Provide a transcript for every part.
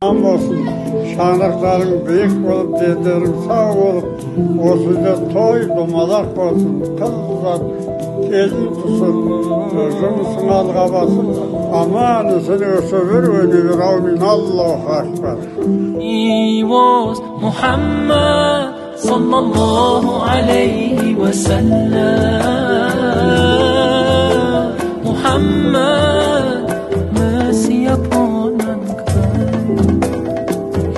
Болсын, шаңырақтарың биік болып, дендерің сау болып, осы үйде той домалақ болсын, қыз ұзат, келін түсіп, жұмысың алға басып, аман есен өсе бер, өне бер, аумин, Аллаху акбар. He was Muhammad sallallahu alayhi wa sallam. Muhammad, mercy upon mankind.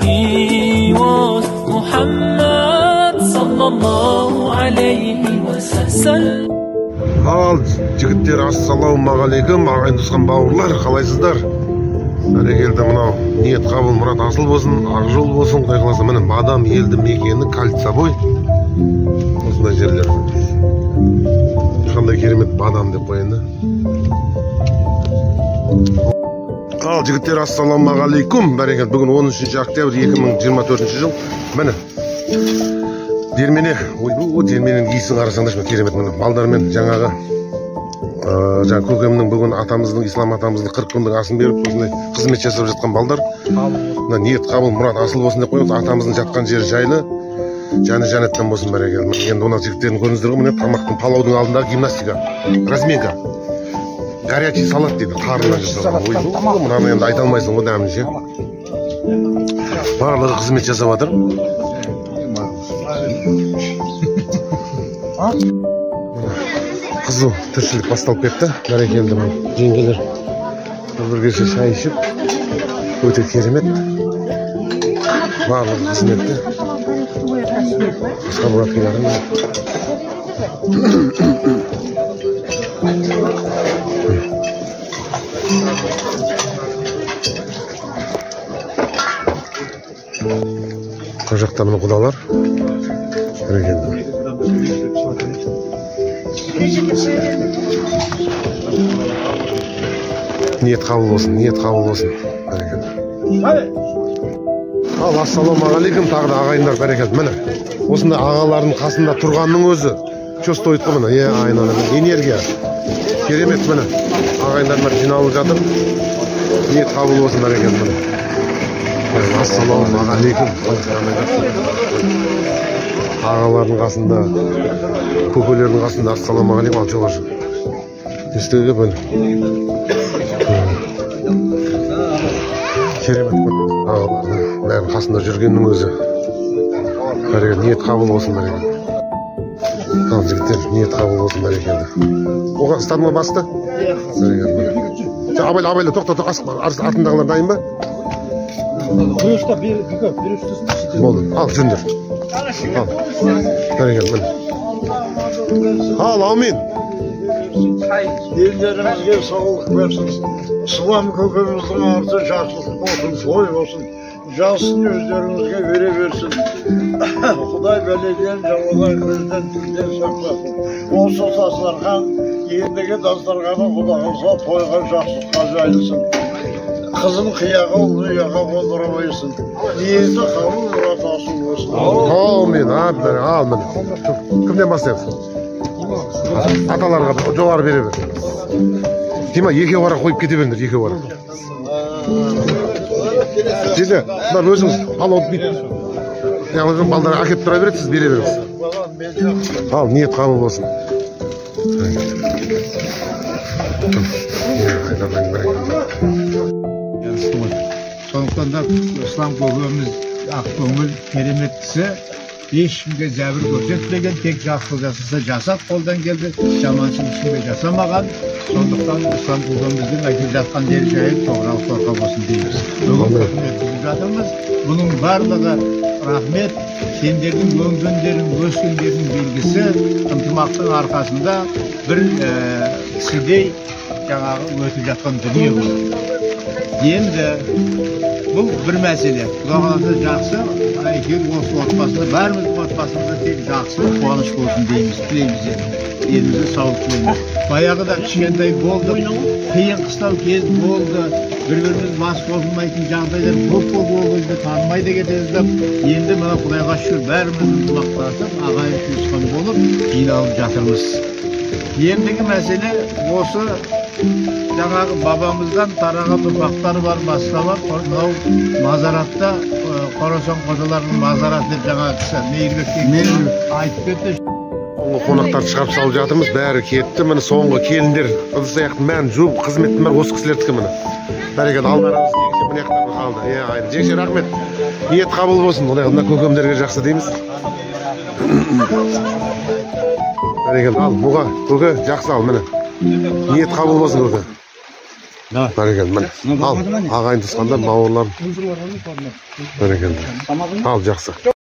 He was Muhammad sallallahu alayhi wa sallam. Ал жігіттер, ассалаумағалейкум, ағайын туысқан бауырлар, қалайсыздар? Бәрекелді, мынау ниет қабыл, мұрат асыл болсын, ақ жол болсын, құдай қаласа. Міне Бадам елді мекені, Кольцевой, осындай жерлер. Қандай керемет Бадам деп қояйын да. Ал жігіттер, ассалаумағалейкум, бәрекелді, бүгін 13 октябрь 2024 жыл. Міне Дермене, ойбу, дермененің иісін қарасаңдаршы, міне керемет, міне балдармен жаңағы жаңа көкемнің бүгін атамыздың, ислам атамыздың 40 күндік асын беріп, осындай қызмет жасап жатқан балдар. Мына ниет қабыл, мұрат асыл болсын деп қоямыз. Атамыздың жатқан жері жайлы, жаны жәннаттан болсын, бәрекелді. Міне енді мына жігіттердің көрдіңіздер ғой, міне тамақтың, палаудың алдындағы гимнастика, разминка, горячий салат дейді, қарыннан жасалған. Ойбу, мынаны енді айта алмайсың ғой дәмін ше. Барлығы қызмет жасап жатыр. Қызу тіршілік басталып кетті. Бәрекелді, міне жеңгелер бір кесе шай ішіп, өте керемет. Барлығы қызметте. Асқар Мұрат келе жатыр. Мына жақта міне құдалар. Бәрекелді. Ниет қабыл болсын, ниет қабыл болсын. Бәрекелді. Ал ассалаумағалейкум тағы да ағайындар, бәрекелді. Міне осындай ағалардың қасында тұрғанның өзі че стоит қой, міне. Е, айналайын, энергия. Керемет, міне. Ағайындар бәрі жиналып жатыр. Ниет қабыл болсын, бәрекелді, міне. Ассалаумағалейкум. Ағалардың қасында, көкелердің қасында ассалаумағалейкум. Ал жоғары. Не істеуге міне. Керемет, ағалардың бәрінің қасында жүргеннің өзі. Бәрекелді, ниет қабыл болсын, бәрекелді. Ал жігіттер, ниет қабыл болсын, бәрекелді. Оға ұстадың ба басты? Бәрекелді. Абайла, абайла, тоқта, тоқта, асықпа. Артындағылар дайын ба? Болды, ал жүріңдер. Ал, бәрекелді, міне. Ал, аумин. Елдерімізге саулық берсін. Ислам көкеміздің арты жақсылық болсын, той болсын. Жасын өздеріңізге бере берсін. Құдай бәледен, жаудан, көзден, тілден сақтасын. Осы дастархан, ендігі дастарханы Құдай қаласа тойға, жақсылыққа жайылсын. Қызын қияға, ұлын ұяға қондыра қойсын. Ниеті қабыл, мұраты асыл болсын. Аумин, әбден, ал міне. Кімнен бастаймыз? Аталарға жоғары бере бер. Дима, екеу ара қойып кете беріңдер, екеу ара. Жезде, мына өзіңіз палауды бүйтіп, яғни балдар әкеліп тұра береді, сіз бере беріңіз. Ал, ниет қабыл болсын. Сондықтан да ислам көкеміз ақкөңіл, керемет кісі, ешкімге зәбір көрсетпеген, тек жақсылық жасаса жасап қолдан келді, жаманшылық ешкімге жасамаған. Сондықтан ислам көкеміздің айтып жатқан жері жайы тоғрал торқа болсын дейміз. Бүгін өткізіп жатырмыз. Бұның барлығы рахмет, сендердің өнгендерің, өскендердің белгісі, ынтымақтың арқасында бір кісідей жаңағы өтіп жатқан дүние бұл. Енді бұл бір мәселе. Құдай қаласа жақсы, әйтеуір осы отбасында, бәріміздің отбасымызда тек жақсылық, қуаныш болсын дейміз, тілейміз енді. Елімізге саулық тілейміз. Баяғыда кішкентай болдық, қиын қыстау кез болды, бір-біріміз бас қосылмайтын жағдайлар көп болды, ол кезде танымай да кетеміз деп. Енді мына Құдайға шүкір, бәріміз ынтымақтасып, ағайын туысқан болып жиналып жатырмыз. Ендігі мәселе осы Жаңағы бабамыздан тараған ұрпақтар бар, басқа бар. Мынау мазаратта Қорасан қожаларының мазараты деп жаңағы кісі Мейірбек деген айтып кетті. Соңғы қонақтарды шығарып салып жатырмыз, бәрі кетті. Міне соңғы келіндер ыдыс аяқтың бәрін жуып, қызметтің бәрі осы кісілердікі міне. Бәрекелді, алдарыңыз жеңеше мына жақта қалды. Иә, ағайын. Жеңеше, рахмет. Ниет қабыл болсын. Құдай мына көкемдерге жақсы дейміз. Бәрекелді, ал бұға, көке, жақсы ал міне. Ниет қабыл болсын, көке. Бәрекелді, міне. Ал, ағайын туысқандар, бауырлар. Бәрекелді. Ал, жақсы.